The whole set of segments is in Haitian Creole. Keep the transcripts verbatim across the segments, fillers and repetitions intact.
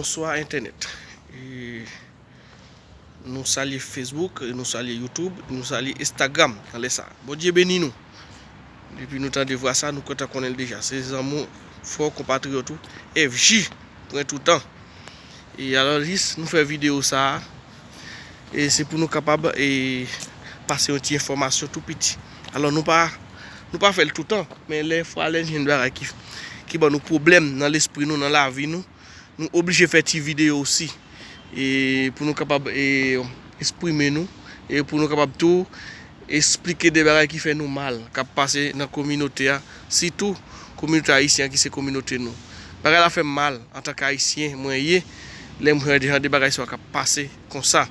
Bonswa entènèt. E, nou salye Facebook, nou salye YouTube, nou salye Instagram nan lè sa. Bondye beni nou. Depi nou tande vwa sa, nou kontan konnen l deja. Se zanmi w, frè w, konpatriyòt ou, F J, pran tout tan. E alò, jis nou fè videyo sa a, e se pou nou kapab, e, pase yon ti enfòmasyon tou piti. Alò, nou pa, nou pa fè l toutan, men lè fwa lè n jwenn bagay ki, ki ban nou pwoblèm nan lespri nou, nan lavi nou, nou oblije fè ti videyo osi. E pou nou kapab, e, eksprime nou, e pou nou kapab tou eksplike de bagay ki fè nou mal, k ap pase nan kominote a, sitou kominote ayisyen an ki se kominote nou. Bagay la fè m mal, antanke ayisyen mwen ye, lè m wè de jan de bagay sa yo k ap pase konsa.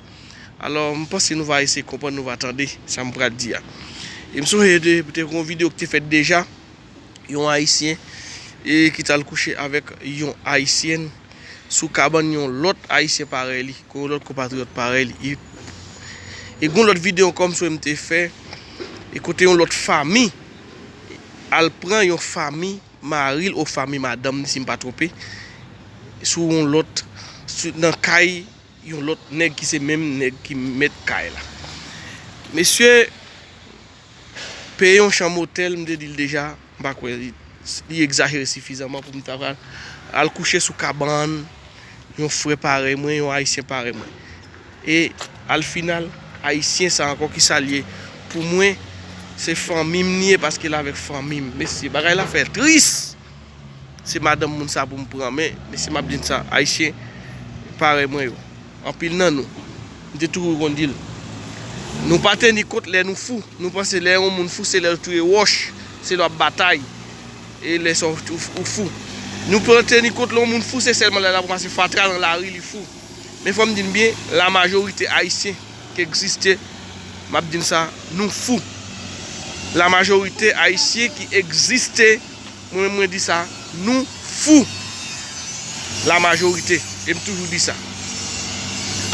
Alò, m panse nou va eseye konprann, nou va tande sa m pral di a. E m sonje de, te gen yon videyo ki te fèt deja, yon ayisyen, e ki t al kouche avèk yon ayisyèn sou kabann yon lòt ayisyen parèy li, yon lòt konpatriyòt parèy li. E, e gen yon lòt videyo kòm sou m te fè, e kote yon lòt fanmi al pran yon fanmi mari l ou fanmi madanm li, si m pa twonpe, sou yon lòt, sou, nan kay yon lòt nèg ki se menm nèg ki mèt kay la. Mesye peye yon chanm otèl, m te di l deja, m pa kwè li, li egzajere sifizanman pou m ta pral al kouche sou kabann yon frè parèy mwen, yon ayisyen parèy mwen. E al final, ayisyen sa ankò ki sa l ye pou mwen, se fanmi m li ye paske l avèk fanmi m. Mesye, bagay la fè tris. Se madanm moun sa pou m pran, men, mesye, m ap di n sa, ayisyen parèy mwen yo, anpil nan nou, m te toujou konn di l, nou pa teni kont lè nou fou. Nou panse lè yon moun fou, se lè l touye wòch, se lè w ap batay, e lè sa w, ou, ou fou. Nou pa teni kont lè yon moun fou, se sèlman lè l ap ranmase fatra nan lari, li fou. Men fò m di n byen, lamajorite ayisyen ki egziste, m ap di n sa, nou fou. Lamajorite ayisyen ki egziste, mwen menm mwen di sa, nou fou. Lamajorite, e m toujou di sa.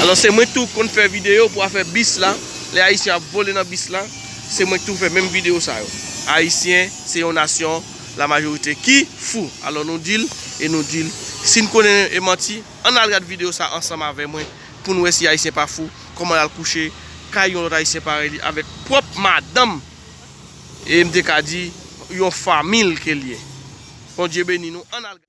Alò, se mwen tou konn fè videyo pou afè bis la, lè ayisyen ap vole nan bis la, se mwen tou fè menm videyo sa yo. Ayisyen se yon nasyon, lamajorite ki fou. Alò, nou di l, e nou di l, si n konnen e manti, ann al gad videyo sa ansanm avè mwen pou n wè si ayisyen pa fou, kòman l al kouche kay yon lòt ayisyen parèy li avèk pwòp madanm, e m te ka di yon fanmi l ke l ye. Bondye beni nou, ann al gad.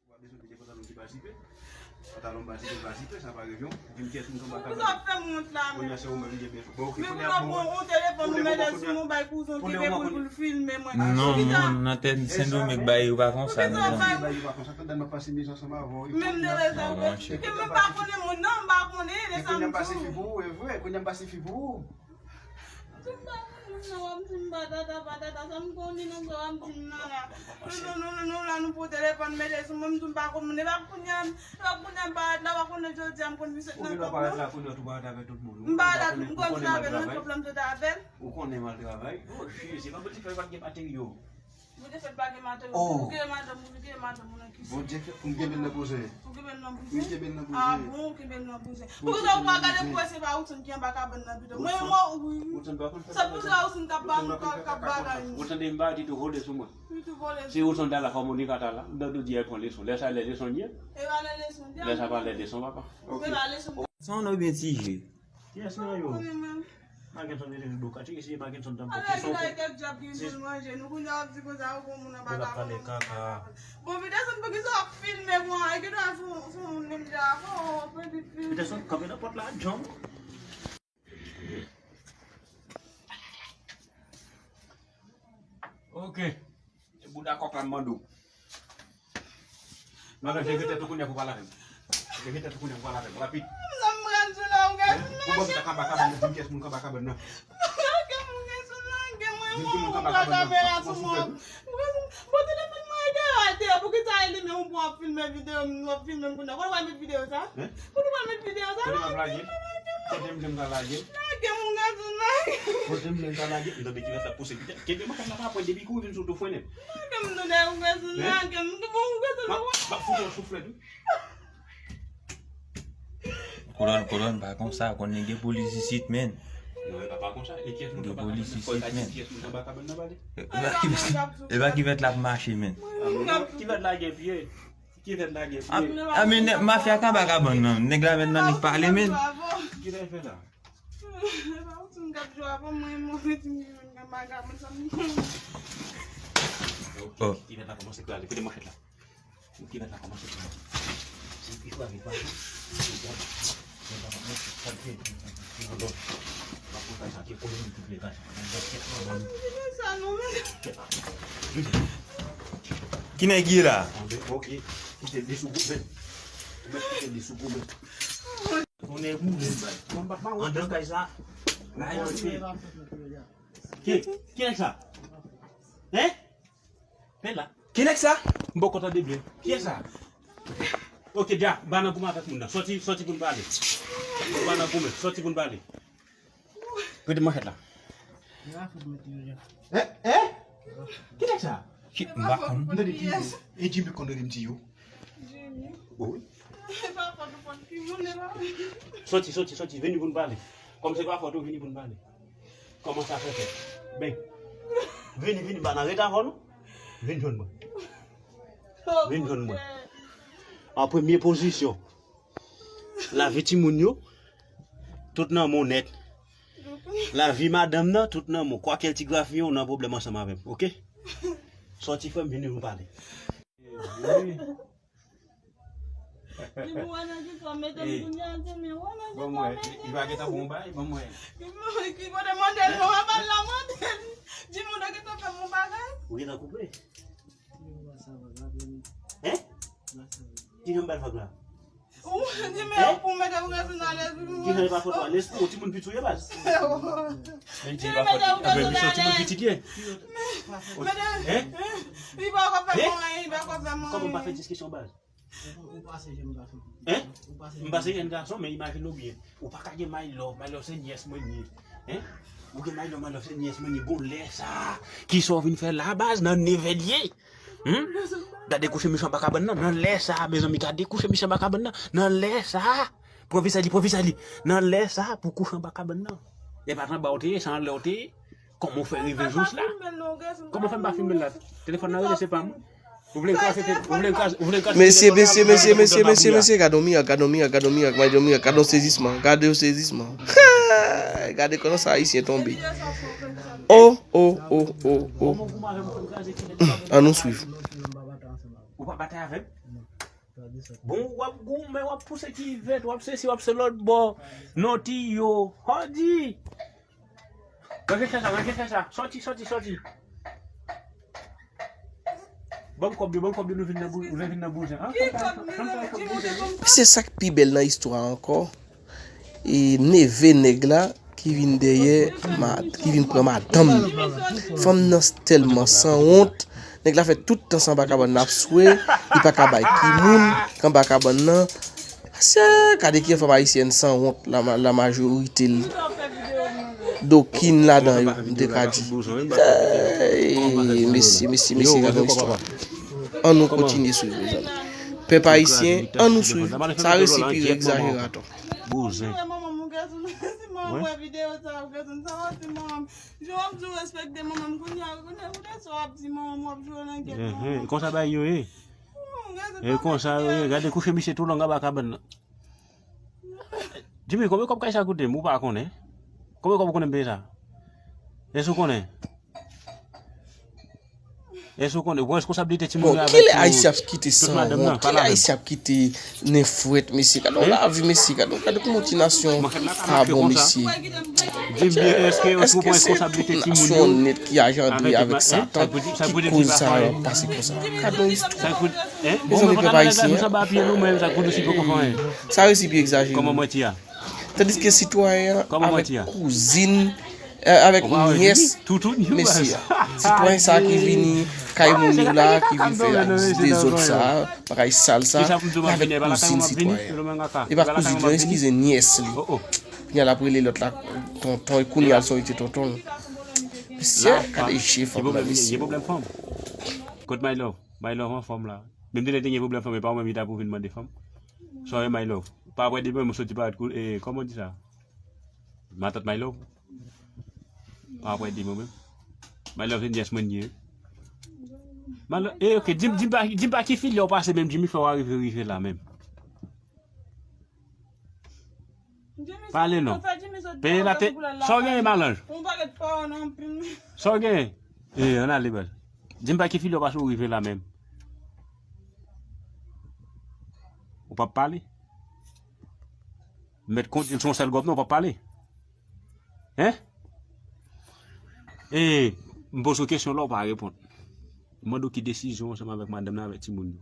Pantalon m pa sipe, pa sipe, sa pa revyon. Di m kiyès moun k anba kabann. Pou sa ap fè m wont la menm. Kounye a se ou menm ki gen bezwen. Bon, oke, men kounye a, bon, ou pran yon telefòn ou mete sou mwen, bay kouzen w kenbe pou l, pou l filme mwen. Non, non, nan tè Sendomeng bagay yo pa konsa, mezanmi. Bagay yo pa konsa, tande m ap pase mizè ansanm avè w. Menm de lè sa, ke m pa konnen moun nan, m pa konnen, lè sa m tou. Kounye a m pase fi pou ou, e vre, kounye a m pase fi pou ou. M di m pa konn moun nan, w ap di m patata, patata, sa m konnen nan sa w ap di m nan la. Nou, nou, nou, nou, nou la, nou pran telefòn, mete sou mwen, m di m pa konn moun, e pa kounye a, e pa kounye a m parèt la, w a konnen jodi a m konn misye nan kòb la. Ou gen dwa parèt la, kounye a tou parèt avèk tout moun. M pa la, m konn sa avè l nan kòb la, m sot avè l. Ou konnen m al travay. Oh, jezi, pa bouti fè pa gen materyo. Bondye fè pa gen madanm, ou gen madanm, ou gen madanm, ou nan kisa? Bondye fè pou m kenbe l nan bouzwen. Ou kenbe l nan bouzwen? Wi, m kenbe l nan bouzwen. Ah bon, ou kenbe l nan bouzwen. Poukisa ou pa gade pou wè se pa Woodson ki anba kabann nan pito? Mwen, mwen, wi. Woodson pa konn fè bagay. Se pou sa Woodson k ap ba nou, k ap, k ap bagay nou. Ou tande m pa di tou vole sou mwen. Wi, tou vole sou mwen. Si Woodson ta la, kòm Monica ta la, m ta tou di al pran leson. Lè sa lè leson l ye. E pa lè leson l ye. Lè sa pa lè leson, papa. Ok. E pa leson. Sa w nan byen ti je. Kiyès nan yo? Makenson rete nan do kati, si se Makenson tanpò ki son kou. Kèk djab gen pou l manje. Nou kounye a w ap di konsa, ou gon moun anba kabann. Pale kaka. Bon, Peterson, poukisa w ap filme mwen? E ki dwa sou, sou moun menm jan avè w, pèdi fil. Peterson, kanpe nan pòt la, John. Ok. E bouda kòk la m mande w. Non, non, leve tèt ou kounye a pou pale avè m. Leve tèt ou kounye a pou pale avè m. Rapid. Sa m pral di w la, ou gen. Pou ban m sa kaba kabann nan, di m kiyès moun kaba kabann nan. Lage m, ou gen sou lage mwen, ou pran kamera sou mwen. Bon, telefòn mwen ede, ede, poukisa e li menm ou pran ap filme videyo m, w ap filme m kounye a. Kote w al met videyo sa? Kote w al met videyo sa? Kote m ap lage? Kote m di m ka lage? Lage m, ou gen sou lage. Kote m di m ka lage? M tande ki lè sa pouse pita. Kenbe makak la pa pran depi kou vin sou tou fwennen. Lage m, tande, ou gen sou lage m. Bon, ou gen sou lage m. M ap fout yon souflèt, wi. Kolòn, kolòn, pa konsa, konnen gen polis isit, menn. Non, e pa, pa konsa. E kiyès moun ki anba kabann nan? Gen polis isit, menn. Kiyès moun ki anba kabann nan, pale? E pa ki, e pa ki vèt la ap mache, menn. Ki vèt la gen pye? Ki tèt lage? A, a, men nèg mafya k anba kabann nan. Nèg la menm nan nèg pale, men. Ki lè fè la? Oh. Ki tèt la kòmanse kraze. Kote manchèt la? Ki tèt la kòmanse kraze. Ki nèg ye la? Ki, ki nèg sa? Hein? Pè la. Ki nèg sa? M poko tande byen. Kiyès sa? Ok, dja, m pa nan goumen avèk moun nan. Sòti, sòti pou n pale. M pa nan goumen, sòti pou n pale. Kote manchèt la? Hein? Hein? Ki nèg sa? Ki, m pa konn. M tande Jimmy. E Jimmy konn rele m Tiyo. Jimmy. Wi. Sòti, sòti, sòti, vini pou n pale. Kòm se pa fòt ou, vini pou n pale. Kòman sa fè fèt? Ben, vini, vini, pa nan reta avè nou. Vin jwenn mwen. Vin jwenn mwen. An premye pozisyon, lavi timoun yo, tout nan men w nèt. Lavi madanm nan, tout nan men w. Kwakèl ti grafiyen, ou nan pwoblèm ansanm avè m, ok? Sòti frè m, vini nou pale. Li pou wè nan ki sa w mete m kounye a, Jimmy, wè nan ki sa w mete m. Li pa gentan bon bay, ban mwen. Ki kote mande l non, a bal la mande l. Jimmy, ou ta gentan fè m yon bagay. Ou gentan koupe? Hein? Ki jan m bal vag la? Ou di men pou mete m rete nan lespri. Ki jan li pa fè w lespri? Ou timoun piti w ye baz? Men di li pa fè w. Apre misyon timoun piti l ye. Hein? Li pa ka fè mwen anyen, li pa ka fè mwen anyen. Kòman m pa fè diskisyon baz? Hein? M pase jèn gason, men imajine w byen. Ou pa ka gen my love, my love se nyès mwen ye. Hein? Ou gen my love, my love se nyès mwen ye. Gon lè sa, kisa w vin fè la baz nan nevè l ye? Hmm? Gade kouche misye anba kabann nan, nan lè sa, mezanmi, gade kouche misye anba kabann nan, nan lè sa. Pran visaj li, pran visaj li. Nan lè sa, pou kouche anba kabann nan. E pa t anba w te ye, se anlè w te ye. Kòman w fè rive jous la? Kòman fè m pa filme l la? Telefòn nan rele, se pa mwen. Ou vle kraze, ou vle kraze, ou vle kraze. Mesye, mesye, mesye, mesye, mesye, mesye, gade yon mirak, gade yon mirak, gade yon mirak, gade yon mirak, gade yon sezisman, gade yon sezisman. Gade kòman sa ayisyen tonbe. Oh, oh, oh, oh, oh. Ann nou swiv. Ou pa batay avè m? Bon, w ap goumen, w ap pouse kivèt, w ap sesi, w ap se lòt bò. Non, Tiyo, Hodi. Ranje chèz la, ranje chèz la. Sòti, sòti, sòti. Ban m kòb yo, ban m kòb yo, nou vin nan bou-, nou vin nan bouzen. An, fè m travay, fè m travay kòb bouzen, wi. Pi se sa k pi bèl nan istwa a ankò. E neve nèg la ki vin dèyè, ma-, ki vin pran madanm li. Fanm nan tèlman sanwont, nèg la fè tout tan sa anba kabann nan ap swe, li pa ka bay ki moun k anba kabann nan. Mesye, gade ki fanm ayisyèn sanwont, la ma-, la majorite l. Dokin ladan yo, m te ka di. Ey, mesye, mesye, mesye, gade yon istwa. Ann nou kontinye swiv, mezanmi. Pèp ayisyen, ann nou swiv. Sa resi pi egzajere atò. Bouzen. Manman m, ou gade, si manman m wè videyo sa, ou gade, sa va di manman m. Jan w ap di w respekte manman m, kounye a, kounye a, kounye a, sa w ap di manman m, w ap jwe nan gèt manman m. Konsa bagay yo ye. E konsa yo ye. Gade kouche misye tou long anba kabann nan. Jimmy, konbyen kòb kay sa koute m? Ou pa konnen? Konbyen kòb ou konnen m peye sa? Èske ou konnen? Èske ou konnen? Ou pran responsablite timoun yo avèk tout madanm nan. Bon, kilè Ayisyen ap kite sanwont? Kilè Ayisyen ap kite nen frèt, mesye? Gade yon lavi, mesye. Gade, gade kòman ti nasyon pa bon, mesye. Di m byen, èske, èske ou pran responsablite timoun yo? Èske se tout nasyon nèt ki ajandre avèk Satan ki koz sa ap pase konsa? Gade yon istwa. Mezanmi, pèp ayisyen. Sa resi pi egzajere. Tandiske sitwayen an avèk kouzin, eh, avèk nyès mesye a. Sitwayen sa a ki vini kay moun yo la, ki vin fè dezòd sa a, bagay sal sa a, avèk kouzin sitwayen an. E pa kouzin li, eskize, nyès li. Kounye a l ap rele lòt la tonton, e kounye a l sòti tonton l. Mesye, gade je fanm nan, mesye. Kot my love? My love anfòm la. Menm te lè te gen pwoblèm fanm, e pa ou menm ki ta pou vin mande fanm. Sorry, my love. Pa apre demen, mwen soti parèt kou, e, kòman w di sa? Matant my love. Pa apre demen menm. My love se nyès mwen ye. Malè, e, ok, di m, di m pa, di m pa ki filya w pase menm, Jimmy, fè w arive rive la menm. Pale non. Peye la te, sa w genyen, Malanj? Sa w genyen? E, ann ale, baz. Di m pa ki filya w pase w rive la menm. Ou p ap pale? Mèt kondil se yon sèl gòp, non, w p ap pale. Hein? E, m poze w kesyon la, w pa reponn. M mande w ki desizyon ansanm avèk madanm nan, avèk timoun yo.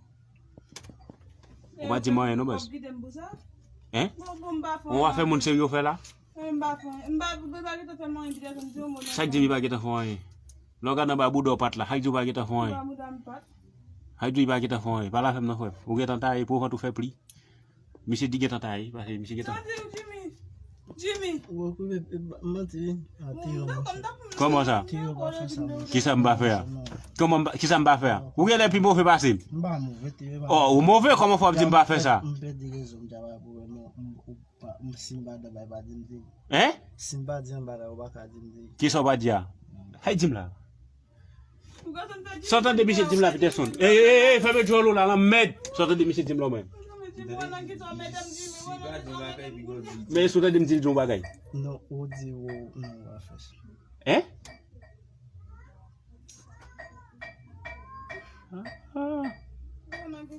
Ou pa di m anyen non, baz. Hein? Ou pa fè moun serye w fè la? Sa k di m li pa gentan fè anyen? Lè w gade anba bouda w pat la, sa k di w pa gentan fè anyen? Sa k di w li pa gentan fè anyen? Pale avè m non, frè m. Ou gentan taye, pou vant ou fè pli. Misye di gentan taye, paske misye gentan. Sa di Jimmy? Jimmy. Ou okipe, e, ba, manti, wi. A, Théo, manti. Kòman sa? Théo pa fè sa, manti. Kisa m pa fè a? Kòman m pa, kisa m pa fè a? Ou genlè pi move pase m. M pa move, Théo, m pa move. Oh, ou move, kòman fò w ap di m pa fè sa? M pèdi rezon, m ta va pou mwen, m, ou pa, m, si m pa dan bay, pa di m di. Hein? Si m pa di anba la, ou pa ka di m di. Kisa w pa di a? Hay di m la. Sa w tande misye di m la, Peterson? Ey, ey, ey, fèmen djòl ou la, lanmèd. Sa w tande misye di m la, mwen? Men sa w tande m di l di yon bagay? Non, ou di ou, non, ou pa fè sa. Hein? Ah, ah.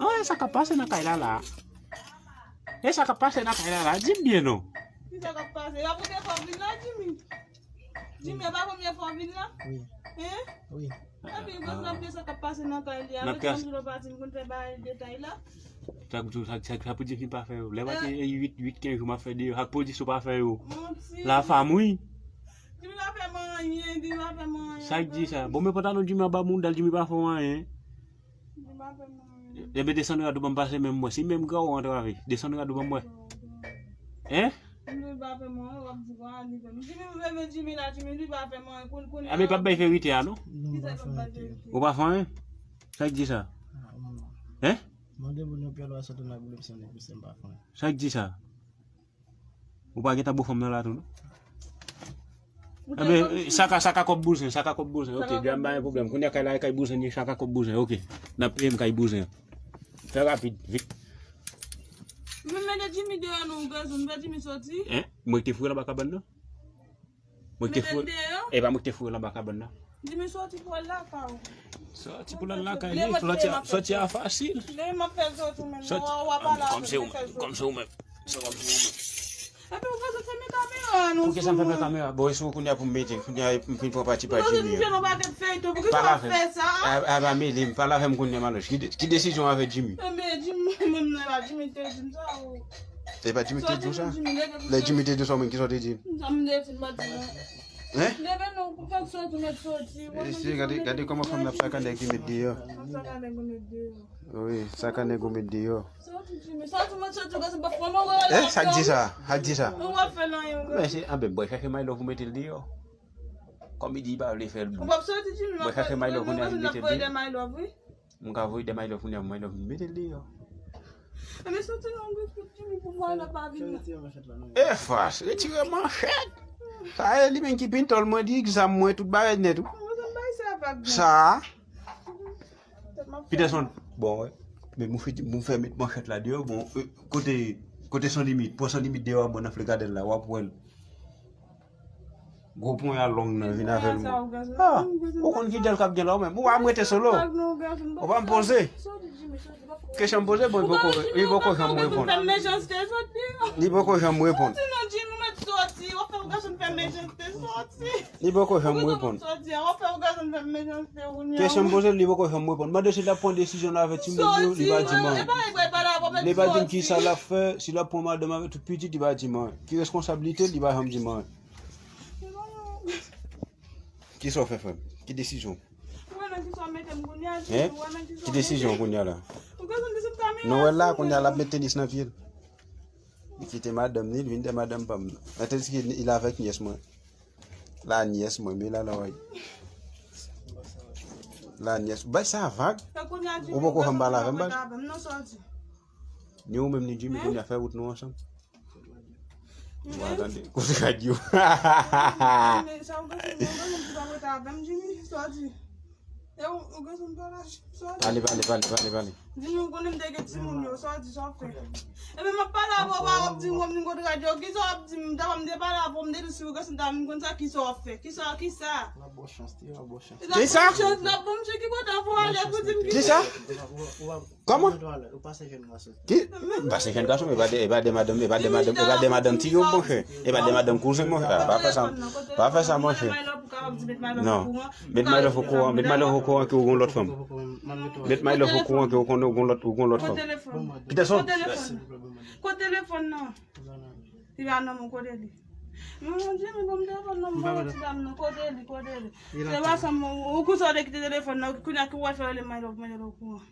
Ah, e sa k ap pase nan kay la, la? E sa k ap pase nan kay la, la? Di m byen, non. Ki sa k ap pase? Y ap rete fò vin la, Jimmy. Jimmy, e pa premye fwa w vin la? Wi. Hein? Wi. Epi, gwo zanmi sa k ap pase nan kay li a. Mwen, tankou lè w pati, m konn fè bagay detay la. Sa, sa, sa, sa pou di m ki pa fè yo. Lè pati, eh, uit, uit, kenz jou m ap fè deyò. Ak pwodiksyon pa fè yo. Manti. La fam, wi. Jimmy pa fè m anyen, Jimmy pa fè m anyen. Sa k di sa? Bon, men pantalon Jimmy anba mouda l, Jimmy pa fè w anyen. Jimmy pa fè m anyen. Ebyen, desann rad ou ban m pase men m wè. Si menm gran ou antrave, desann rad ou ban m wè. Hein? Jimmy pa fè m anyen, w ap di, w ap di, Jimmy, m renmen Jimmy la, Jimmy, li pa fè m anyen, koun-, kounye a. A, men pa bay verite a, non? Non, m pa fè anyen. Ou pa fè anyen? Sa k di sa? Ah, non. Hein? Mande moun yo pyè lwa sot nan boule m, se m pa fè anyen. Sa k di sa? Ou pa gentan bo fanm nan la tou, non? Ebyen, sa ka, sa ka kòb bouzen, sa ka kòb bouzen. Ok, djam pa gen pwoblèm. Kounye a kay la, kay bouzen, ni sa ka kòb bouzen. Ok, n ap peye m kay bouzen. Fè rapid, vit. Mwen mete Jimmy deyò non, gazon, fè Jimmy soti. Hein? Mwen te foure l anba kabann nan? Mwen te foure. E pa mwen ki te foure l anba kabann nan. Jimmy soti pou al lakay ou. Soti pou l al lakay li, soti a, soti a fasil. Depi m ap fè soti ou menm, w a, w a pale avè m, fè soti. Kòm se ou menm, kòm se ou menm. Se kòm se ou menm. Epi ou bezwen fèmen kamera a, non. Poukisa m fèmen kamera? Bon, e sou kounye a pou m mete, kounye a m fin pran pati pa Jimmy an. Pale avè m. A, a, pa mele m, pale avè m kounye a, Malanj. Ki de-, ki desizyon avè Jimmy? Enben, Jimmy, menm nan la, Jimmy te di m sa, o. E pa Jimmy te di w sa? Lè Jimmy te di w sa, ou menm, kisa w te di? Sa m te di, m pa di non. Hein? Leve non, pou fè soti, mèt soti. E si, gade, gade kòman fanm nan ap saka nèg li met deyò. Ap saka nèg ou met deyò. Wi, saka nèg ou met deyò. Soti, Jimmy. Soti, mèt soti, gade, pa fò mwen wè la. Eh, sa k di sa? Sa k di sa? Ou pa fè nan yon. Men se, anben, bwè chache my love ou mete l deyò. Kòm li di li pa vle fè l bouch. Ou p ap soti, Jimmy. Bwè chache my love ou mete l deyò. M ka voye de my love kounye a, my love mete l deyò. Ebyen, soti nan yon gwo kout Jimmy pou mwen la pa vin la. E fas, retire manchèt. Sa e li menm ki pintòl mwen, di egzam mwen, tout bagay nèt, wi. Sa. Peterson, bon, wè. Men mwen fè, mwen fè met manchèt la deyò, bon, e, kote, kote San Limit, pran San Limit deyò, bon, nan Flegadèl la, w ap wè l. Gwo ponya long nan vin avè l. Ah, ou konn ki dèl k ap gen la ou menm. Ou pa m rete solo. Ou pa m poze. Kesyon m poze, bon, li poko, li poko janm reponn. Li poko janm reponn. Li poko janm reponn. Kesyon m poze, li poko janm reponn. Mande si l ap pran desizyon nan avè timoun yo, li pa di m anyen. Li pa di m ki sa l ap fè, si l ap pran madanm avè tout pitit, li pa di m anyen. Ki reskonsablite l, li pa janm di m anyen. Kisa w fè, frè m? Ki desizyon? Hein? Ki desizyon kounye a la? Nou wè l la, kounye a l ap met tenis nan pye l. Li kite madanm ni, li vin dèyè madanm pa m nan. Tandiske li avèk nyès mwen. La nyès mwen, men la la wè. La nyès. Bay sa vag. Ou poko janm pale avè m, baz. Ni ou menm ni Jimmy kounye a fè wout nou ansanm. Ou pa tande? Kote radyo? E ou, ou gen son pale, sa w di? Pale, pale, pale, pale, pale. Di nou konnen m te gen timoun yo, sa w di, sa w fè? Epi m ap pale avè w, w ap di m, w ap di m kontre yo, kisa w ap di m? M ta pa m te pale avè w, m te di si w gen son ta vin konn sa, kisa w ap fè? Kisa, kisa? L ap ba w chans, li ap ba w chans. Kisa? L ap ba m chans, l ap ba m chans, ki kote w ale pou di m kisa? Kisa? Kòman? Ou pase jèn gason. Ki? Pase jèn gason, e pa de, e pa de madanm, e pa de madanm, e pa de madanm ti yo, monchè. E pa de madanm kouzen, monchè. Ah, pa fè sa, pa fè sa, monchè. Non. Met Maylove okouran, met Maylove okouran ke ou gon lòt fanm. Met Maylove okouran ke ou gon lòt, ou gon lòt fanm. Peterson. Kote telefòn nan? Li pa nan men, kote li? Mwen, mwen di, mwen ban m telefòn nan, mwen ti dam nan, kote li, kote li? Se pa sa, mwen, ou konsa w te kite telefòn nan, kounye a ki w al fè rele Maylove, Maylove okouran.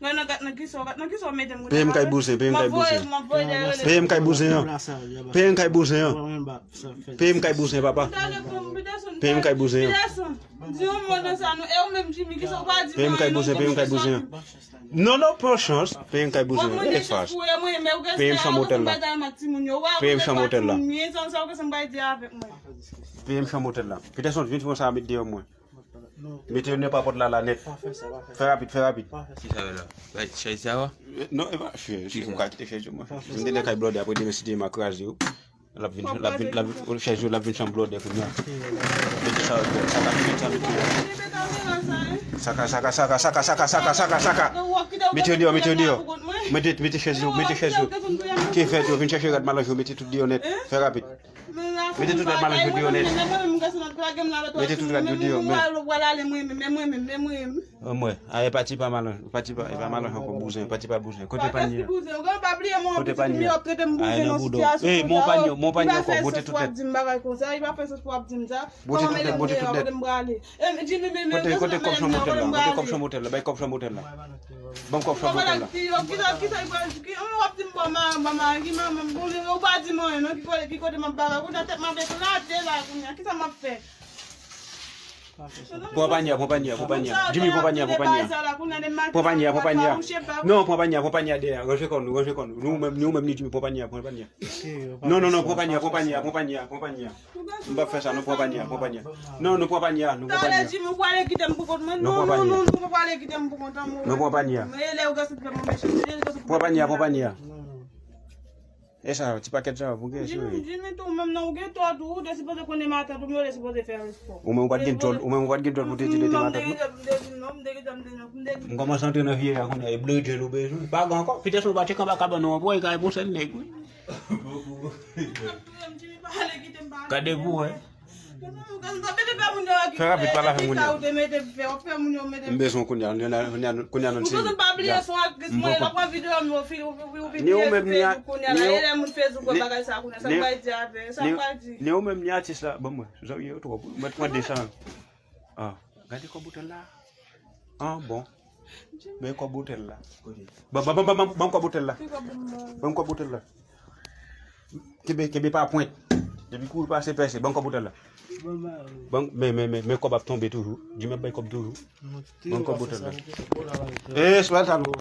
Gad nan, gad nan kisa, gad nan kisa w mete m. Peye m kay bouzen, peye m kay bouzen. Peye m kay bouzen an. Peye m kay bouzen an. Peye m kay bouzen, papa. Peye m kay bouzen an. Di yon mo nan sa, non, e ou menm, Jimmy, kisa w pa di? Peye m kay bouzen, peye m kay bouzen an. Non, non, pran chans. Peye m kay bouzen an. E fas. Peye m chanm otèl la. Peye m chanm otèl la. Peye m chanm otèl la. Peterson, vin fè sa, met deyò mwen. Mete yo nan papòt la, la nèt. Fè rapid, fè rapid. Ki sa yo la? Bay chèz sa wa? Non, e pa chèz, ou ka kite chèz yo, mwen. Vin de kay blòdè, apre demen si Dye vle m a kraze yo. L ap vin, l ap vin, l ap vin, chèz yo, l ap vin chanm blòdè kounye a. Mete sa yo deyò, sa k ap fèt sa, mete yo. Saka, saka, saka. Mete yo deyò, mete yo deyò. Mete, mete chèz yo, mete chèz yo. Ki fèt yo, vin chèche rad malanj yo, mete tout deyò nèt. Fè rapid. Mete tout rad malanj yo deyò nèt. Mete tout rad yo deyò, men. Mwen, a, e pati pa malanj, pati pa, e pa malanj ankò, bouzen, pati pa bouzen. Kote panye a? Kote panye a? A, e nan bouda w. Ey, mwen pa nye, mwen pa nye ankò, bote tout nèt. Bote tout nèt, bote tout nèt. Kote, kote kòb chanm otèl la? Kote kòb chanm otèl la? Bay kòb chanm otèl la. Ban m kòb chanm otèl la. Pran panye a, pran panye a, pran panye a. Jimmy, pran panye a, pran panye a. Pran panye a, pran panye a. Non, pran panye a, pran panye a dèyè. Ranje kò nou, ranje kò nou. Nou menm, nou menm ni Jimmy, pran panye a, pran panye a. Non, non, non, pran panye a, pran panye a, pran panye a, pran panye a. M p ap fè sa, non, pran panye a, pran panye a. Non, nou pran panye a, nou pran panye a. Talè, Jimmy, ou prale kite m pou kont mwen. Non, non, non, non, ou prale kite m pou kont mwen. Nou pran panye a. Men lè ou gen sou pè mwen, mechan. Pran panye a, pran panye a. E sa, ti pakèt sa, pou gen sou li. Jimmy tou, menm nan ou gen tò tou, ou te sipoze konnen matant ou, men ou te sipoze fè respè. Ou menm ou pa t gen djòl, ou menm ou pa t gen djòl pou te di li te matant ou. M kòmanse antre nan vye a kounye a, e blodjèl ou bezwen. Pa gen ankò, Peterson pa tcheke anba kabann ou an, pou wè, e ka bon sèl nèg, wi. Gade pou wè. Fè rapid, pale avè moun yo. M bezwen kounye a, kounye a, kounye a nan se. Ni ou menm, ni a, ni ou, ni, ni ou menm, ni atis la. Ban mwen, zanmi yo twòp. Mwen pran de san. Ah, gade kòb otèl la. Ah, bon. Men kòb otèl la. Ban, ban, ban, ban, ban, ban kòb otèl la. Ban kòb otèl la. Kenbe, kenbe pa pwent. Depi kouri pase pèse, ban kòb otèl la. Ban, men, men, men, men kòb ap tonbe toujou. Jimmy ap bay kòb toujou. Ban kòb otèl la. E, sou la, sa nou.